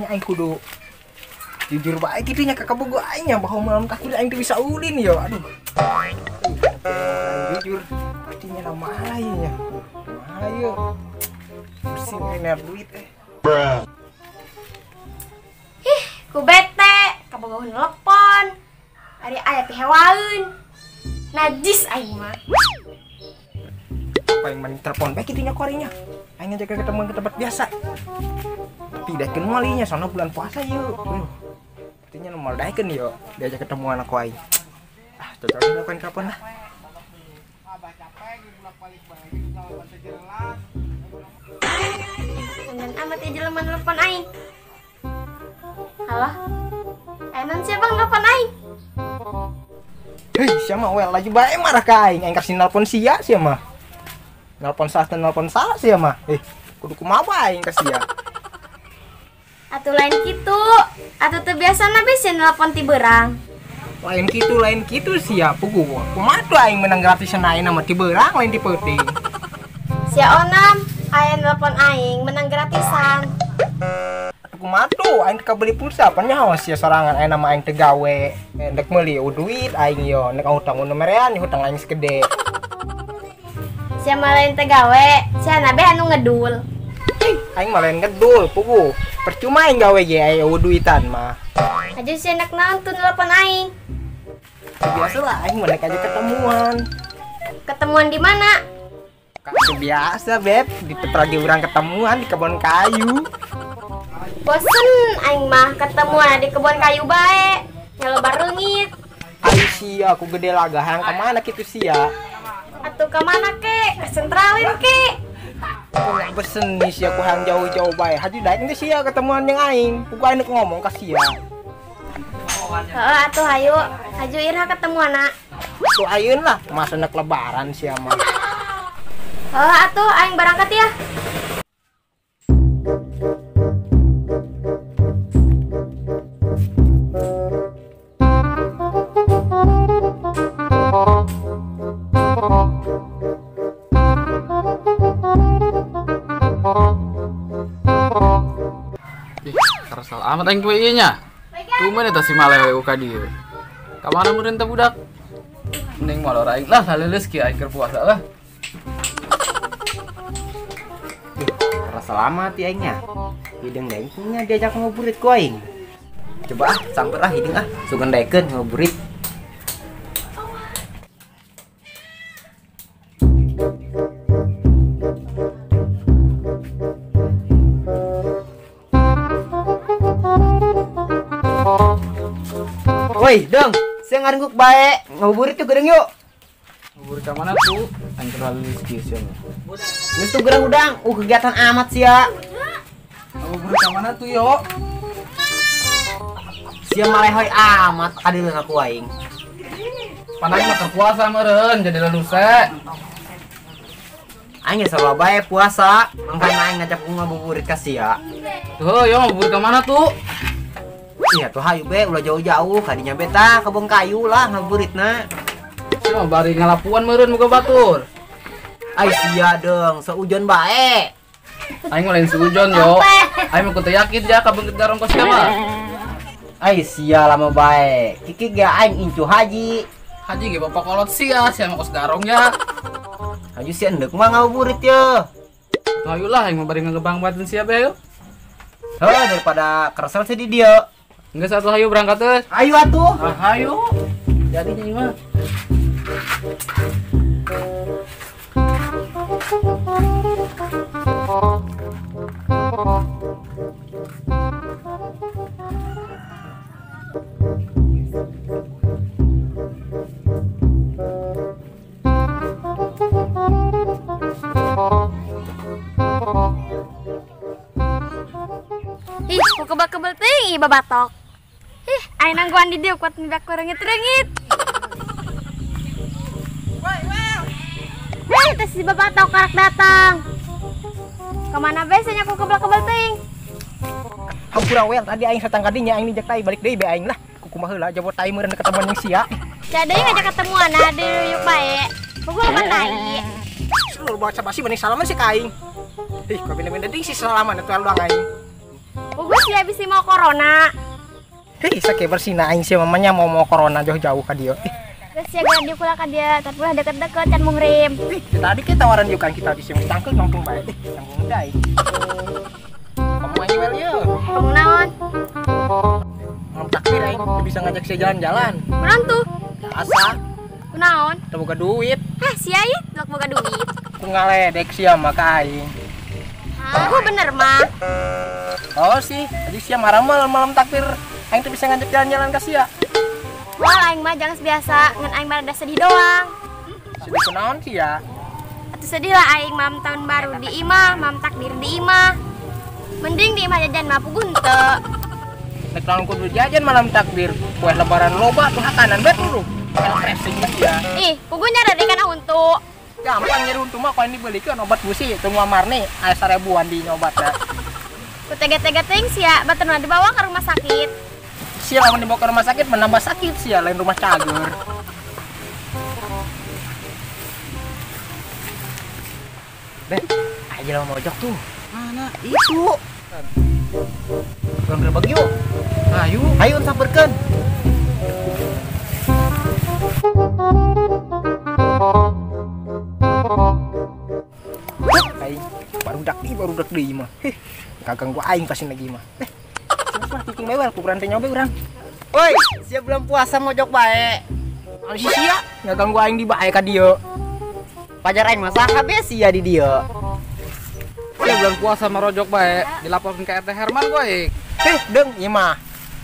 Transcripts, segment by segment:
Nya aing kudu jujur bae kitu nya ka kabogoh aing nya bahwa malam takdir aing teu bisa ulin yo. Aduh. Jujur pastinya nama lain nya. Ayo. Pusing aing duit eh. Bruh. Ih, ku bete, kabogoh nelpon. Ari aya pihewaeun. Najis aing mah. Paling mending telepon bae kitu nya ku arinya. Aing ngajak ketemuan ke tempat biasa. Tapi daekeun moal nya soalnya bulan puasa yeuh. Artinya nu moal daekeun yo diajak ketemuan aku aing. Ah, cocok lakukan kapan lah. Dengan amat ya jelema nelpon aing. Halo. Enon siapa nelpon aing? Hei, siapa wel lagi bae marah ka aing. Aing kasih nelpon sia sia mah. Nelpon sah nelpon salah sia mah. Kudu kumaha aing ka sia. Atuh lain kitu. Atuh teu biasana bisi nelpon ti beurang. Lain kitu sia puguh. Kumaha tuh aing menang gratisan aing mah ti beurang lain ti peuting. Sia onam aya nelpon aing menang gratisan. Atuh kumaha tuh aing teu beli pulsa pan nyaho sia sorangan aing nama aing teu gawe. Ndek meuli duit aing yo nek hutang nu merean hutang aing segede. Sia mah lain teu gawe, sia na be anu ngedul. Aing mah lain ngedul puguh. Percuma aing gawe ge aya duitan mah. Aja sia nek naon tuh nelpon aing. Biasa lah aing mah nek aja ketemuan. Ketemuan di mana? Biasa beb, di tempat lagi urang ketemuan di kebun kayu. Bosen aing mah ketemuan di kebun kayu bae. Nyaloba reungit. Aing sia aku gede laga hayang ka mana kitu sia? Atuh ka mana ke? Ke sentralin ke? Aku besen nih sia ku hayang jauh-jauh bae. Haji daek teh sia ketemuan jeung aing. Puguh aing ngomong ka sia. Heeh atuh hayu. Haju iraha ketemuanna. Tuh ayeuna lah, masa nek lebaran sia mah. Heeh atuh aing berangkat ya. Ih, keresel amat aing kue ieu nya. Tumben eta si malewe ka dieu. Ka mana meureun teh budak? Mending molor aing lah saleuleus kieu aing keur puasa lah. Keresel amat ya aingnya. Hideung daengnya diajak ngabuburit ku aing. Coba ah, samper ah hideung ah, sugan daekeun ngabuburit. Woi, dong, saya ngarengguk bae, ngabuburit tuh gereng yuk. Ngabuburit ka mana tuh? Aing terlalu kieu sia mah. Geus tuh gereng udang, kegiatan amat sia. Ngabuburit ka mana tuh yo? Sia malehoy amat kadileun aku aing. Pan aing mah keur puasa meureun jadi leluse. Aing geus sarua bae puasa, mangkana aing ngajak ngabuburit ka sia. Tuh, yo ngabuburit ka mana tuh? Iya tuh hayu be, ulah jauh-jauh, kadinya beta kebun kayu lah ngabuburitna. Sia mah bari ngalapuan meureun muga batur. Ai sia deung, seujon bae. Aing mah lain seujon yo. Aing mah kudu yakin ja ka beungeut garong kos sia mah. Ai sia lama bae. Kiki ge aing incu haji. Haji ge bapak kolot sia, sia mah kos garong ya. Haji sia endek mah ngabuburit ye. Tuh hayu lah aing mah bari ngagebang batin sia be ayo. Heuh daripada keresel sih di dieu. Enggak satu hayu berangkat teh. Ayo atuh. Ah, hayu. Jadi nyi mah. Ih, ku kebal-kebal teuing ieu babatok. Ih, aing nangguan di dieu kuat mibak reungit-reungit. Woi, teh si babatok karak datang. Kemana biasanya ku kebal-kebal teuing? Hampura wel tadi aing satang kadinya aing nijak tai balik deui be aing lah. Kumaha heula jabot tai meureun ketemuan jeung sia. Jadi ngajak ketemuan nah diruyuk bae. Puguh loba tai. Lu baca basi mending salaman sih ka aing. Ih, kok benda-benda deui sih salaman atuh aluang aing. Puguh sia bisi mau corona. Hei, sake bersina aing sia mamanya mau corona jauh-jauh ka dieu. Geus sia geura dieu ka dieu, tapi ulah deket-deket can muhrim. Ih, tadi kita tawaran juga kita di sini tangkel nongkrong bae. Tanggung dai. Kamu aja wel yeuh. Kamu naon? Malam takbir aing bisa ngajak sia jalan-jalan. Kunaon tuh? Asa. Kunaon? Teu boga duit. Hah, sia ieu teu boga duit. Ku ngaledek sia mah ka aing. Aku bener mah. Oh sih, tadi sia marah malam takbir aing tuh bisa ngajak jalan-jalan ka sia. Wah, aing mah jangan biasa, ngan aing mah rada sedih doang. Sedih kunaon sia? Atuh sedih lah aing malam tahun baru di imah, malam takbir di imah. Mending di imah jajan mah puguh henteu. Nek lamun kudu jajan malam takbir, kue lebaran loba tuh hakanan bae tuh. Pressing sia. Ih, puguh nyareri kana huntu. Gampang nyeri huntu mah kalau dibelikeun obat busi teu ngamarni aya 1000-an di nyobatna. Ku tega-tega teuing sia, batur mah dibawa ke rumah sakit. Sia lamun dibawa ke rumah sakit menambah sakit sia, lain rumah cager. Ben, aja lamun mojok tuh. Mana? Itu. Belum gerbek yuk. Ayo, ayo samperkeun. Aing baru dak deui mah. Heh, kaganggu aing pasti lagi mah. Mah cicing mewel ku urang teh nyobe urang. Woi, sia bulan puasa mojok bae. Anu si sia ngaganggu aing di bae ka dieu. Pajar aing mah saha be sia di dieu. Sia bulan puasa marojok bae, dilaporkeun ka RT Herman goe. Heh, deung ieu mah.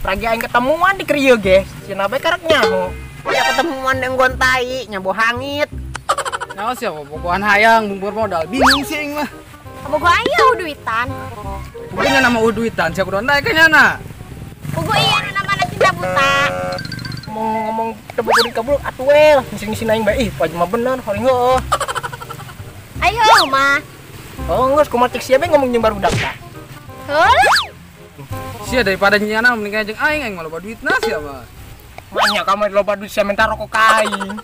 Pragi aing ketemuan di krieu ge, sia bae karek nyaho. Ya ketemuan deung tai, nyabo hangit. Nyaho sia bobogohan hayang bungkur modal, bingung sih aing mah. Bogo aing eueuh duitan. Puguhnya nama duitan, siapa udah naik kayaknya na. Puguh iya nu namana cinta buta. Ngomong teu bogo dikabul atuh wel, ngising-ngising aing bae. Ih, paj mah bener, horing heueuh. Ayo mah. Oh, geus kumaha cek sia bae ngomong jeung barudak tah. Heuh. Sia daripada nyana mending jeung aing, aing mah loba duitna sia mah. Banyak kamu loba duit sia minta rokok ka aing.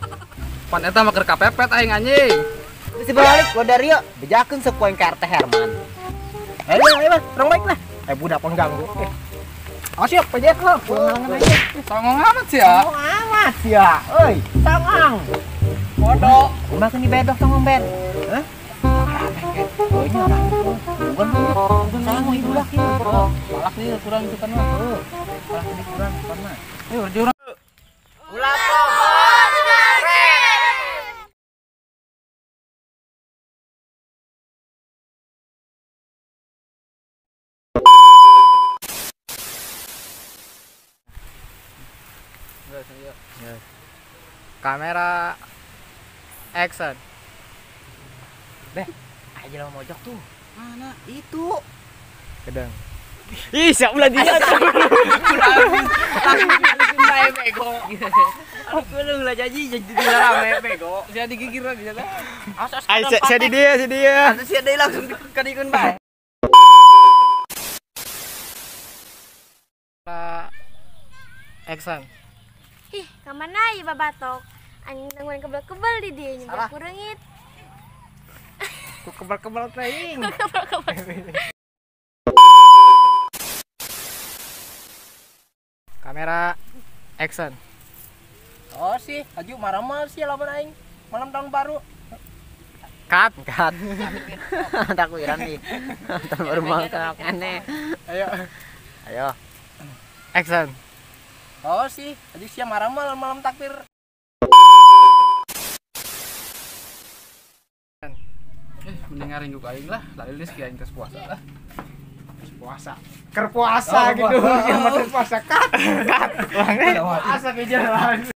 Pan eta mah keur kapepet aing anjing. Terus balik gua dari yuk, bejakeun sepoeng ka RT Herman. Ayo, ayo, orang baik lah. Budak pun ganggu. Oh siap, pejek lo. Songong amat sih ya. Songong amat sih ya. Oi, songong. Bodoh. Kumaha keun dibedoh songong ben? Hah? Oh, nya orang. Bukan songong ieu budak ieu. Balak nih kurang itu kan mah. Balak ini kurang kan mah. Ayo urang. Ulah. Kamera action. Beh, aja lawan mojok tuh. Mana? Itu. Kedang. Ih, siap ulah dia. Langsung bego. Aku lu lah jadi rame bego. Sia digigir lagi sia. Ai sia di dia, sia dia. Atuh sia deui langsung dikadikeun bae. Action. Ih, kamana ieu babatok? Anjing nangguan kebel-kebel di dieu nyebut kureungit. Ku kebel-kebel teh. Kebel-kebel. Kamera action. Oh sih, aju marah sih lawan aing. Malam tahun baru. Cut, cut. Tak kuiran nih. Tahun baru mau aneh. Ayo. Ayo. Action. Oh sih, tadi siang marah malam takbir. Mending ngaringgu aing lah, lalilis ki aing tes puasa lah. Puasa. Ker puasa gitu, yang puasa cut. Cut. Puasa ke jalan.